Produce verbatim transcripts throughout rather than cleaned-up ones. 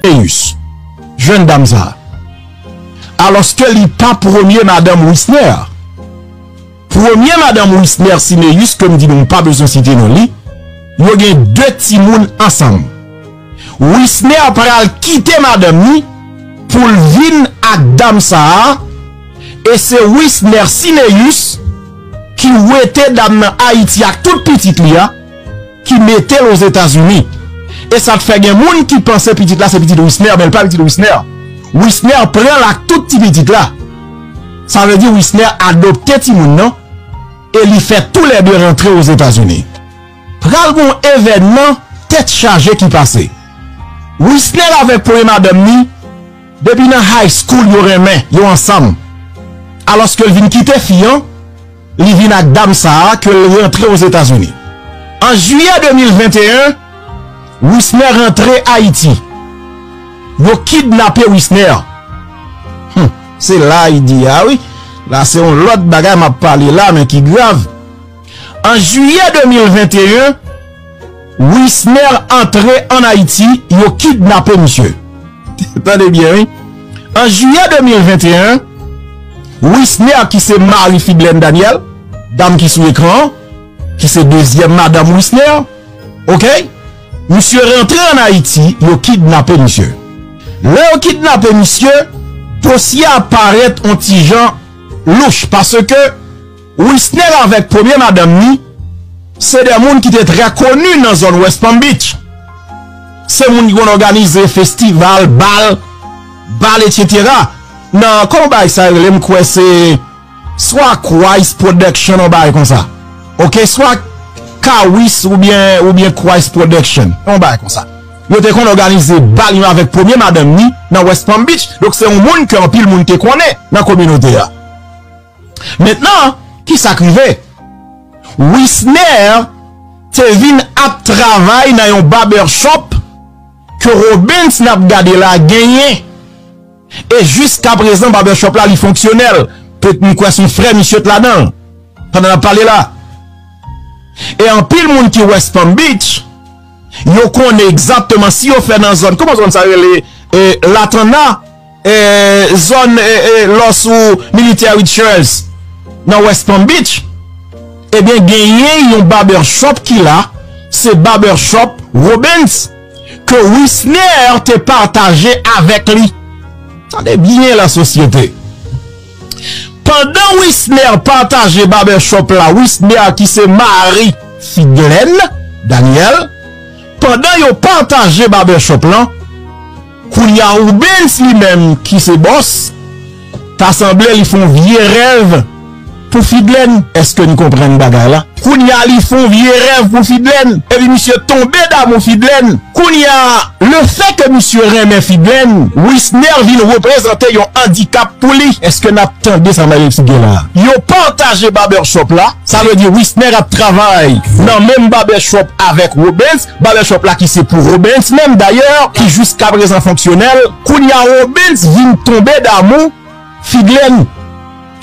Sinéus, jèn dam sa a. Alòske li pa premye madanm Wisner. Premye madanm Wisner Sinéus, ke m di nou m pa bezwen site non li, yo gen de timoun ansanm. Wisner pral kite madanm ni pou l vin ak dam sa a, e se Wisner Sinéus ki wete dam nan Ayiti ak tout pitit li a, ki mete l Ozetazini. E sa t fè gen moun ki panse pitit la se pitit Wisner, men l pa pitit Wisner. Wisner pran l ak tout ti pitit la. Sa vle di Wisner adopte timoun nan e li fè toulède rantre Ozetazini. Pral gon evènman tèt chaje ki pase. Wisner avèk premye madanm ni, depi nan high school yo renmen, yo ansanm. Alòske l vin kite fi an, li vin ak dam sa a ke l rantre Ozetazini. An jiyè de mil venteyen, Wisner rantre Ayiti. Yo kidnape Wisner. Hum, se la li di a wi. La se yon lòt bagay m ap pale la, men ki grav. An jiyè de mil venteyen, Wisner antre ann Ayiti, yo kidnape misye. Tande byen, wi. An jiyè de mil venteyen, Wisner, ki se mari Fidlène Daniel, dam ki sou ekran an, ki se dezyèm madanm Wisner, oke? Misye rantre ann Ayiti, yo kidnape misye. Lè yo kidnape misye, dosye a parèt on ti jan louch, paske Wisner avèk premye madanm ni, se de moun ki te trè koni nan zòn West Palm Beach. Se moun ki konn òganize festival, bal, bal, etsetera. Nan, kòman bagay sa rele, m kwè se swa Christ Production, yon bagay konsa. Oke, swa Kawis oubyen, oubyen Christ Production, yon bagay konsa. Yo te konn òganize bal yo avèk premye madanm ni nan West Palm Beach. Donk, se yon moun ke anpil moun te konnen nan kominote a. Mentnan, kisa k rive? Wisner te vin ap travay nan yon barbershop ke Robens n ap gade la genyen. E jiskaprezan, barbershop la, li fonksyonèl. Pèt m kwè se yon frè misye t ladan l, pandan n ap pale la. E anpil moun ki West Palm Beach, yo konnen egzakteman si yo fè nan zòn, kòman zòn sa rele? E, Latanna, e, zòn, e, e, lò sou Military Church, nan West Palm Beach, ebyen, genyen yon barbershop ki la, se barbershop Robens, ke Wisner te pataje avèk li. Tande byen, lasosyete. Pandan Wisner pataje barbershop la, Wisner ki se mari Fidlène Daniel, pandan yo pataje barbershop lan, kounye a Robens li menm ki se bòs, ta sanble li fè yon vye rèv pou Fidlène. Èske n konprann bagay la? Kounye a li fè yon vye rèv pou Fidlène, epi misye tonbe damou Fidlène. Kounye a, lefètke misye renmen Fidlène, Wisner vin reprezante yon andikap pou li. Èske n ap tande sa m ap eksplike la? Yo pataje barbershop la, sa vle di Wisner ap travay nan menm barbershop avèk Robens, barbershop la ki se pou Robens menm dayè, ki jiskaprezan fonksyonèl. Kounye a Robens vin tonbe damou Fidlène,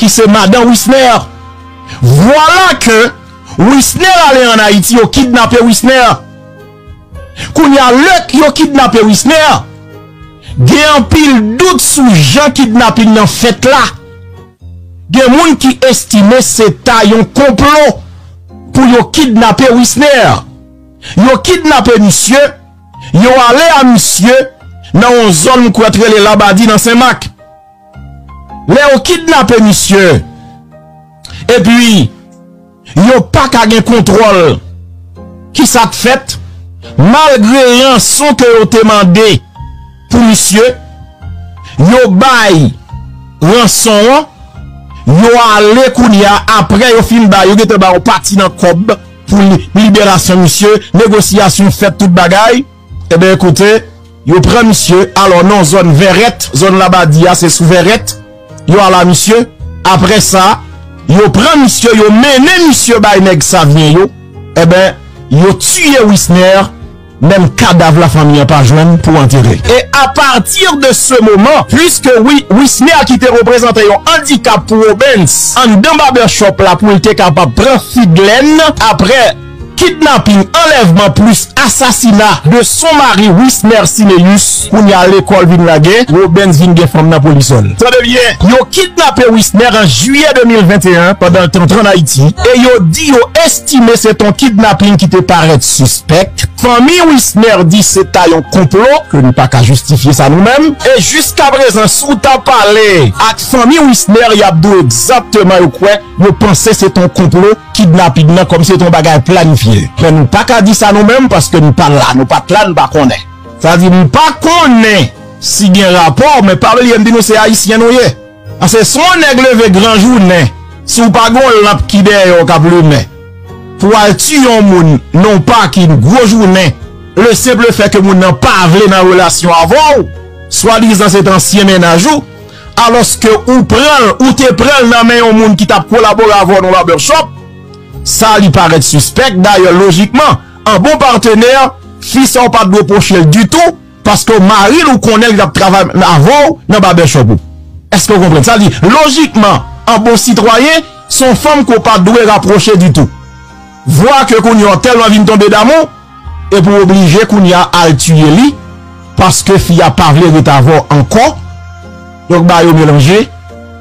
ki se madan Wisner. Vwala ke Wisner ale ann Ayiti, yo kidnape Wisner. Kounye a, lè yo kidnape Wisner, gen anpil dout sou jan kidnaping nan fèt la. Gen moun ki estime se ta yon konplo pou yo kidnape Wisner. Yo kidnape misye, yo ale a misye nan yon zòn m kwè t rele Labadi nan Senmak. Lè yo kidnape misye, epi yo pa ka gen kontwòl. Kisa k fèt? Malgre ranson ke yo te mande pou misye, yo bay ranson an, yo ale kounye a, apre yo fin bay, yo gentan bay yon pati nan kòb pou li-, liberasyon misye, negosyasyon fèt, tout bagay. Ebyen, ekoute, yo pran misye, alò nan zòn Vèrèt, zòn Labadi a, se sou Vèrèt, yo al a misye. Apre sa, yo pran misye, yo mennen misye bay nèg Savyen yo. Ebyen, yo tiye Wisner, menm kadav lafanmi an pa jwenn pou antere. E apati de se moman, piske Wi-, Wisner ki te reprezante yon andikap pou Robens anndan barbershop la pou l te kapab pran Fidlène, apre kidnaping, anlèvman plis asasina de son mari Wisner Cinéus. Kounye a lekòl vin lage, Robens vin gen fanm nan polisòl. Tande byen, yo kidnape Wisner an jiyè de mil venteyen pandan l t antre ann Ayiti e yo di yo estime se t on kidnaping ki te parèt sispèk. Fanmi Wisner di se ta yon konplo ke nou pa ka jistifye sa nou menm. E jiskaprezan, si w ta pale ak fanmi Wisner, y ap di w egzakteman yo kwè, yo panse se t on konplo kidnaping nan kòm se t on bagay planifye. Men nou pa ka di sa nou menm paske nou pa la, nou pa t la, nou pa konnen. Sa di nou pa konnen si gen rapò, men pa bliye m di nou se Ayisyen nou ye. Paske si yon nèg leve gran jounen, si w pa gen yon lanp ki dèyè w k ap limen, pou w al tiye yon moun nan yon pakin gwo jounen, le senple fè ke moun nan pa vle nan relasyon avè w, swadizan se t ansyen mennaj ou, alòske ou pran l, ou te pran l nan men yon moun ki t ap kolabore avè w nan barbershop, sa li parèt sispèk. Dayè, lojikman, an bon patenè, fi sa w pa t dwe pwoche l ditou, paske w mari l, ou konnen li t ap travay avè w nan barbershop ou. Èske w konprann? Sa di, lojikman, an bon sitwayen, se yon fanm ke w pa t dwe rapwoche ditou. Vwa ke kounye a w tèlman vin tonbe damou, epi w oblije kounye a al tiye li, paske fi a pa vle ret avè w ankò. Donk, bagay yo melanje.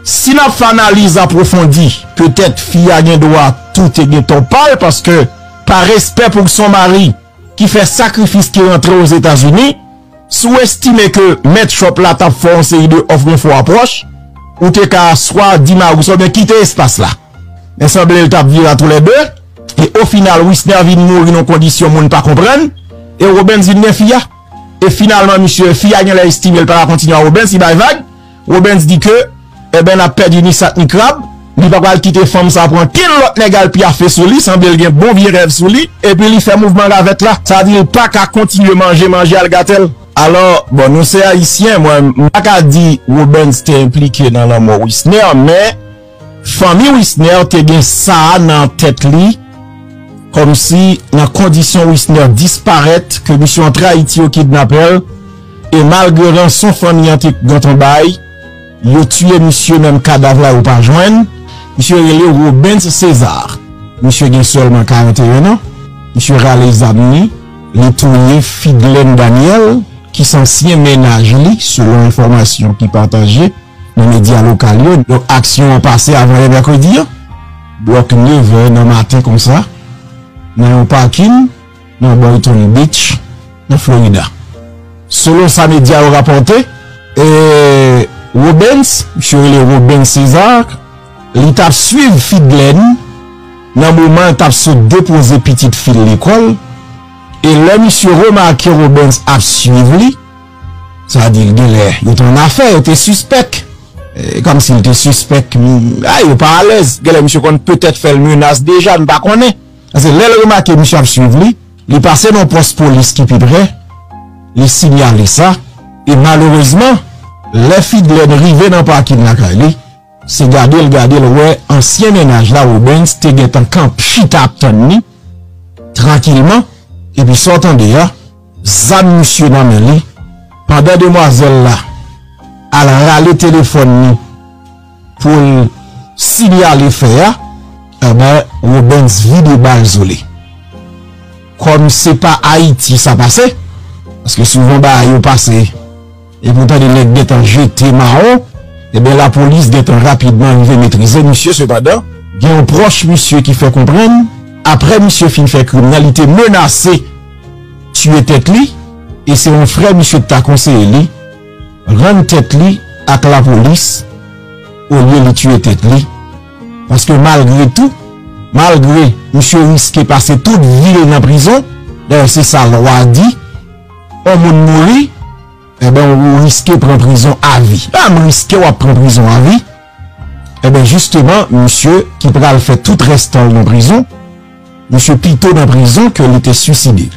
Si n ap fè analiz apwofondi, petèt fi a gen dwa tou te gen tò pa l, paske pa respè pou son mari ki fè sakrifis ki rantre Ozetazini, si w estime ke mèt shop la t ap fè yon seri de òf yon fo apwòch, ou te ka swa di mari w sa oubyen kite espas la. Men sanble l t ap vire a tou lè de, e ofinal Wisner vin mouri nan yon kondisyon moun pa konprann, e Robens vin gen fi a. E finalman, misye, fi a genlè estime l pa ka kontinye a Robens, li bay vag. Robens di ke, enben, n ap pèdi ni sat ni krab. Li pa pral kite fanm sa pran kenn lòt nèg al pyafe sou li, sanble l gen bon vye rèv sou li, epi li fè mouvman ravèt la. Sa di l pa ka kontinye manje manje algatèl. Alò, bon, nou se Ayisyen, mwen, m pa ka di Robens te enplike nan lanmò Wisner, men fanmi Wisner te gen sa a nan tèt li, kòmsi nan kondisyon Wisner disparèt, ke misye antre Ayiti yo kidnape l, e malgre ranson fanmi an te gentan bay, yo tiye misye, menm kadav la yo pa jwenn. Misye rele Robens César. Misye gen sèlman karanteyen an. Misye rale zam li, li touye Fidlène Daniel, ki se ansyen mennaj li, selon enfòmasyon ki pataje nan medya lokal yo. Donk, aksyon an pase avanyè mèkredi an, bò nevè nan maten konsa, nan yon pakin nan Boynton Beach, nan Florida. Selon sa medya yo rapòte, e, Robens, misye rele Robens César, li t ap swiv Fidlène nan moman l t ap sot depoze pitit fi l lekòl, e lè misye remake Robens ap swiv li, sa di l genlè yo te annafè, yo te sispèk. E, kòmsi l te sispèk, m, a, yo pa alèz. Genlè misye konn petèt fè l menas deja, n pa konnen. Paske lè l remake misye ap swiv li, li pase nan pòs polis ki pi pre, li siyale sa, e malerezman, lè Fidlène rive nan pakin lakay li, se gade l gade l wè ansyen mennaj la, Robens, te gentan kanpe chita ap tann li, trankilman, epi sa w tande a, zam misye nan men li, pandan demwazèl la al rale telefòn li pou l siyale fè a, enben, Robens vide bal sou li. Kòm se pa Ayiti sa pase, paske souvan bagay yo pase, epi w tande nèg gentan jete mawon, enben, lapolis gentan rapidman rive metrize misye. Sepandan, gen yon pwòch misye ki fè konprann, apre misye fin fè krim nan, li te menase tiye tèt li, e se yon frè misye ki ta konseye li rann tèt li ak lapolis olye li tiye tèt li. Paske malgre tou, malgre misye riske pase tout vi l nan prizon, dayè se sa lwa di, yon moun mouri, enben, ou riske pran prizon avi. Pa m riske w ap pran prizon avi. Enben, jisteman, misye ki pral fè tout rès tan l nan prizon, misye pito nan prizon ke li te swiside.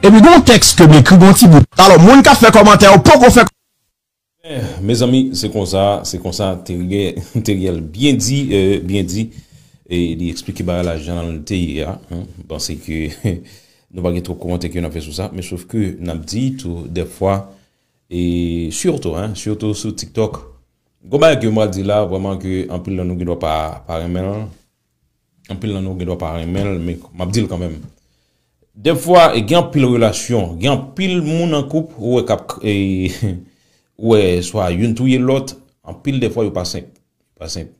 Epi, gen yon tèks ke m ekri, gen yon ti bout. Alò, moun k ap fè kòmantè yo poko fè. Mezanmi, se konsa, se konsa Teriel, Teriel byen di, euh, byen di, e li eksplike bagay la jan l te ye a. M panse ke nou pa gen twòp kòmantè ke n ap fè sou sa, men sof ke n ap di tou dèfwa, e sitou, hein, sitou sou TikTok, gon bagay ke m pral di la, vrèman ke anpil nan nou gen dwa pa, pa renmen l. Anpil nan nou gen dwa pa renmen l, men m ap di l kanmenm. Dèfwa, e gen anpil relasyon, gen anpil moun an koup, ou wè k ap, e, ou wè swa youn touye lòt, anpil dèfwa yo pa senp. Pa senp.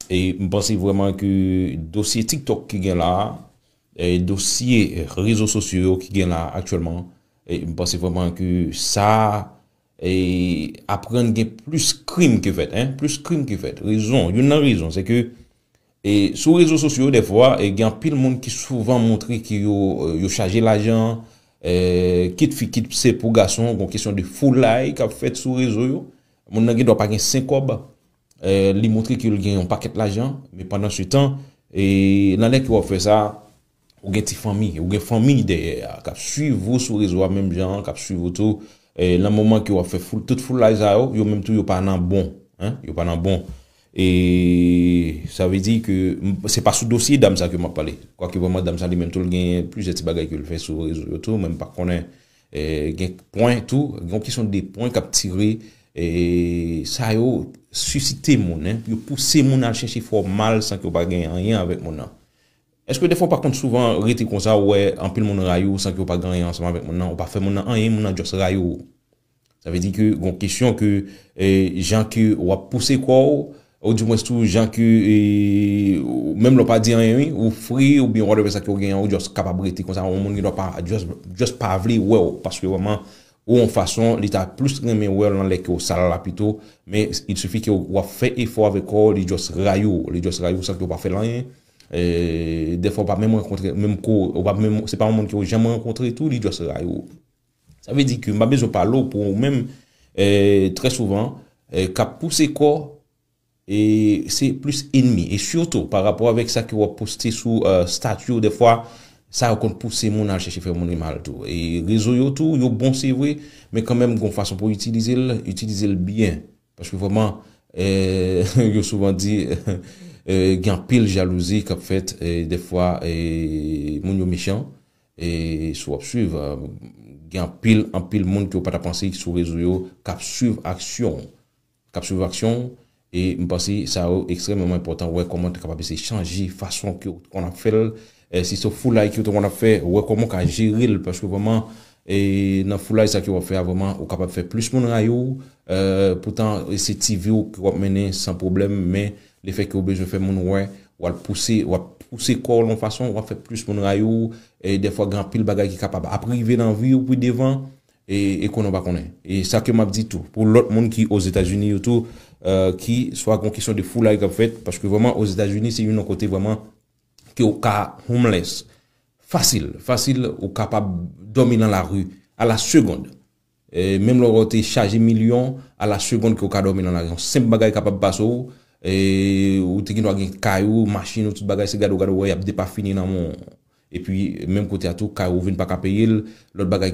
E m panse vrèman ke dosye TikTok ki gen la a, e dosye rezo sosyo yo ki gen la a aktyèlman, e m panse vrèman ke sa, e aprann gen plis krim ki fèt, en, plis krim ki fèt. Rezon, youn nan rezon, se ke, e sou rezo sosyo yo, dèfwa, e gen anpil moun ki souvan montre ke yo, e, yo chaje lajan, e kit fi, kit se pou gason, gon kesyon de foulay k ap fèt sou rezo yo. Moun nan gen dwa pa gen senk kòb, e, li montre ke l gen yon pakèt lajan, men pandan se tan, e, nan lè ke w ap fè sa, ou gen ti fanmi, ou gen fanmi dèyè a, k ap swiv ou sou rezo a menm jan, k ap swiv ou tou, e, nan moman ke w ap fè foul, tout foulay sa yo, yo menm tou yo pa nan bon, en, yo pa nan bon. E sa vle di ke m- se pa sou dosye dam sa ke m ap pale. Kwake vrèman dam sa li menm tou l gen plizyè ti bagay ke l fè sou rezo yo tou, men m pa konnen, e, gen pwen tou, gen yon kesyon de pwen k ap tire, e sa yo sisite moun, en, yo pouse moun al chèche fè w mal san ke w pa gen anyen avèk moun nan. Èske dèfwa w pa konn souvan rete konsa, ou wè anpil moun rayi w san ke w pa gen anyen ansanm avèk moun nan, ou pa fè moun nan anyen, moun nan just rayi w? Sa vle di ke gon kesyon ke, e, jan ke w ap pouse kò w, ou dimwens tou jan ke, e, ou- menm lè w pa di anyen, wi, ou fri, oubyen whatever sa ke w genyen, ou just kapab rete konsa, yon moun gen dwa pa, just, just pa vle wè w, paske vrèman, ou yon fason, li ta plis renmen wè w nan lè ke w sal la pito, men il suffit ke w ap fè efò avèk kò w, li just rayi w, li just rayi w san ke w pa fè l anyen. E, dèfwa w pa menm rankontre, menm ko, ou pa menm, se pa yon moun ke w janm rankontre tou, li just rayi w. Sa vle di ke m pa bezwen pale w pou ou menm, e, trè souvan, e, k ap pouse kò, e, se plis enmi. E sitou, pa rapò avèk sa ke w ap poste sou, e, stati w, dèfwa, sa yo konn pouse moun al chèche fè moun mal tou. E rezo yo tou, yo bon, se vre, men kanmenm, gon fason pou w itilize l, itilize l byen. Paske vrèman, e, yo souvan di, e, gen anpil jalouzi k ap fèt, e, dèfwa, e, moun yo mechan, e si w ap swiv, e, gen anpil, anpil moun ke w pa ta panse sou rezo yo k ap swiv aksyon w, k ap swiv aksyon w, e m panse sa yo ekstrèmeman enpòtan, wè kòman w ta kapab eseye chanje fason ke w konn ap fè l, e si se foulay ke w te konn ap fè, wè kòman w ka jere l, paske vrèman, e nan foulay sa ke w ap fè a, vrèman, ou kapab fè plis moun rayi w, e, poutan, e se ti vi w ke w ap mennen san pwoblèm, men lefètke w bezwen fè moun wè, w al pouse, w ap pouse kò w yon fason, w ap fè plis moun rayi w, e dèfwa gen anpil bagay ki kapab ap rive nan vi w pi devan, e, e konnen w pa konnen. E sa ke m ap di tou, pou lòt moun ki Ozetazini yo tou, e, ki swa gon kesyon de foulay k ap fèt, paske vrèman Ozetazini se youn nan kote vrèman ke w ka homeless. Fasil, fasil, ou kapab dòmi nan lari a la segonn. E menm lè w te chaje milyon, a la segonn ke w ka dòmi nan lari. Yon senp bagay kapab pase w, e ou te gen dwa gen kay ou, machin ou, tout bagay, se gade w gade w wè y ap depafini nan men w. Epi, menm kote a tou, kay ou vin pa ka peye l, lòt bagay